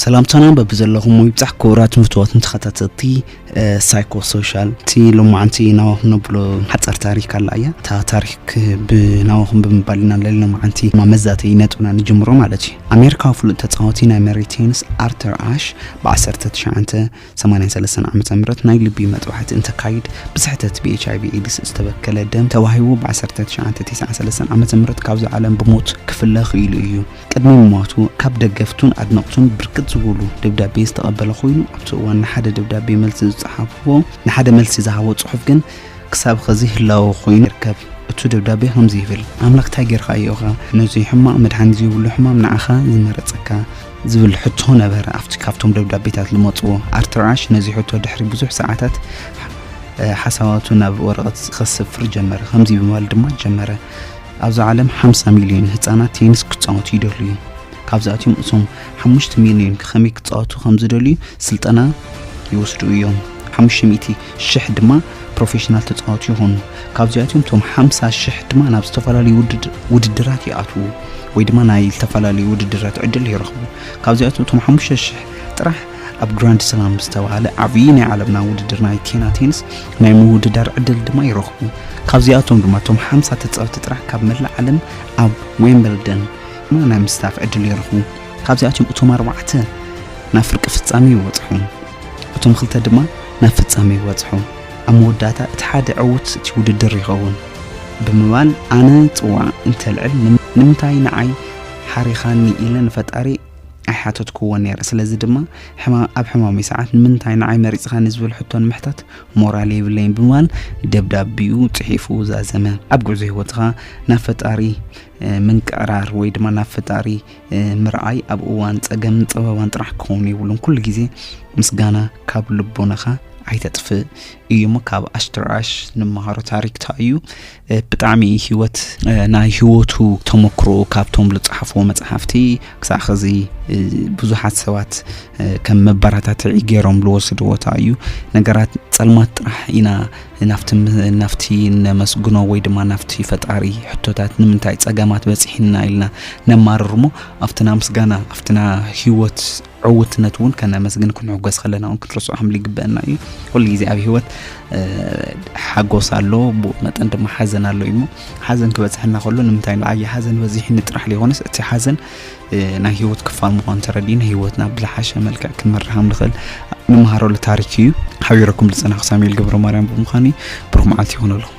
ሰላምታና በብዘለኹም ይብጻሕ ክቡራት ምፍትዋትን ተኸታተልቲ ሳይኮሶሻል። እቲ ሎማዓንቲ ናባኹም ነብሎ ሓጻር ታሪክ ኣላ እያ። እታ ታሪክ ብናባኹም ብምባል ኢና ለሊ ሎማዓንቲ መዛተይ ነጥብና ንጅምሮ ማለት እዩ። ኣሜሪካዊ ፍሉጥ ተጻዋቲ ናይ መሬት ቴኒስ ኣርተር ኣሽ ብ1983 ዓመተ ምህረት ናይ ልቢ መጥባሕቲ እንተካይድ ብስሕተት ብ ኤች ኣይ ቪ ኤድስ ዝተበከለ ደም ተዋሂቡ ብ1993 ዓመተ ምህረት ካብዚ ዓለም ብሞት ክፍለ ክኢሉ እዩ። ቅድሚ ምሟቱ ካብ ደገፍቱን ኣድነቕቱን ብርክት ዝበሉ ደብዳቤ ዝተቐበለ ኮይኑ ኣብቲ እዋን ንሓደ ደብዳቤ መልሲ ዝጸሓፍዎ ንሓደ መልሲ ዝሃቦ ጽሑፍ ግን ክሳብ ኸዚ ህላወ ኮይኑ ይርከብ። እቱ ደብዳቤ ከምዚ ይብል፣ ኣምላኽ እንታይ ጌርካ እዮኻ ነዚ ሕማቕ መድሓኒ ዘይብሉ ሕማም ንዓኻ ዝመረጸካ ዝብል ሕቶ ነበረ ኣብቲ ካብቶም ደብዳቤታት ዝመጽዎ። ኣርተር ኣሽ ነዚ ሕቶ ድሕሪ ብዙሕ ሰዓታት ሓሳባቱ ናብ ወረቐት ከስፍር ጀመረ። ከምዚ ብምባል ድማ ጀመረ፣ ኣብዛ ዓለም ሓምሳ ሚልዮን ህጻናት ቴኒስ ክጻወቱ ይደልዩ እዮም። ካብዚኣቶም እቶም ሓሙሽተ ሚልዮን ከመይ ክጻወቱ ከም ዝደልዩ ስልጠና ይወስዱ እዮም። ሓሙሽተ ሚእቲ ሽሕ ድማ ፕሮፌሽናል ተጻወቱ ይኾኑ። ካብዚኣቶም እቶም ሓምሳ ሽሕ ድማ ናብ ዝተፈላለዩ ውድድ- ውድድራት ይኣትዉ ወይ ድማ ናይ ዝተፈላለዩ ውድድራት ዕድል ይረኽቡ። ካብዚኣቶም እቶም ሓሙሽተ ሽሕ ጥራሕ ኣብ ግራንድ ስላም ዝተባህለ ዓብዪ ናይ ዓለምና ውድድር ናይ ቴና ቴኒስ ናይ ምውድዳር ዕድል ድማ ይረኽቡ። ካብዚኣቶም ድማ እቶም ሓምሳ ተጻወቲ ጥራሕ ካብ መላእ ዓለም ኣብ ዌምብልደን ናይ ምስታፍ ዕድል ይረኽቡ። ካብዚኣቶም እቶም ኣርባዕተ ናብ ፍርቂ ፍጻሜ ይበጽሑ፣ እቶም ክልተ ድማ ናብ ፍጻሜ ይበጽሑ። ኣብ መወዳእታ እቲ ሓደ ዕዉት እቲ ውድድር ይኸውን ብምባል ኣነ ጽዋዕ እንተልዕል ንምንታይ ንዓይ ሓሪኻኒ ኢለ ንፈጣሪ ኣይሓተትክዎ ነይረ። ስለዚ ድማ ኣብ ሕማመይ ሰዓት ንምንታይ ንዓይ መሪጽኻኒ ዝብል ሕቶ ንምሕታት ሞራል የብለይን ብምባል ደብዳቢኡ ጽሒፉ ዛዘመ። ኣብ ጉዕዞ ህይወትኻ ናብ ፈጣሪ ምንቅዕራር ወይ ድማ ናብ ፈጣሪ ምርኣይ ኣብ እዋን ጸገምን ጸበባን ጥራሕ ክኸውን የብሉን። ኩሉ ግዜ ምስጋና ካብ ልቦናኻ ኣይተጥፍእ እዩ እሞ ካብ ኣርተር ኣሽ ንመሃሮ ታሪክ እንታይ እዩ። ብጣዕሚ ህይወት ናይ ህይወቱ ተመክሮ ካብቶም ዝጸሓፍዎ መጽሓፍቲ ክሳዕ ኸዚ ብዙሓት ሰባት ከም መበረታትዒ ገይሮም ዝወስድዎ እንታይ እዩ። ነገራት ጸልማት ጥራሕ ኢና ናብቲ ም- ናብቲ ነመስግኖ ወይ ድማ ናብቲ ፈጣሪ ሕቶታት ንምንታይ ጸገማት በጺሕና ኢልና ነማርር እሞ ኣብቲ ና ምስጋና ኣብቲ ና ህይወት ዕውትነት እውን ከነመስግን ክንሕጎስ ከለና እውን ክንርስዖ ከም ዝግበአና እዩ። ኩሉ ግዜ ኣብ ህይወት ሓጎስ ኣሎ፣ ብኡ መጠን ድማ ሓዘን ኣሎ እዩ። ሓዘን ክበፅሐና ከሎ ንምንታይ ንዓየ ሓዘን በዚሕኒ ጥራሕ ዘይኮነስ እቲ ሓዘን ናይ ህይወት ክፋል ምዃኑ ተረዲእና ህይወትና ብዝሓሸ መልክዕ ክንመርሓ ንኽእል ንምሃረሉ ታሪክ እዩ። ሓቢረኩም ዝፀናኹ ሳሙኤል ገብረ ማርያም ብምዃኑ ብሩኽ መዓልቲ ይኹነልኩም።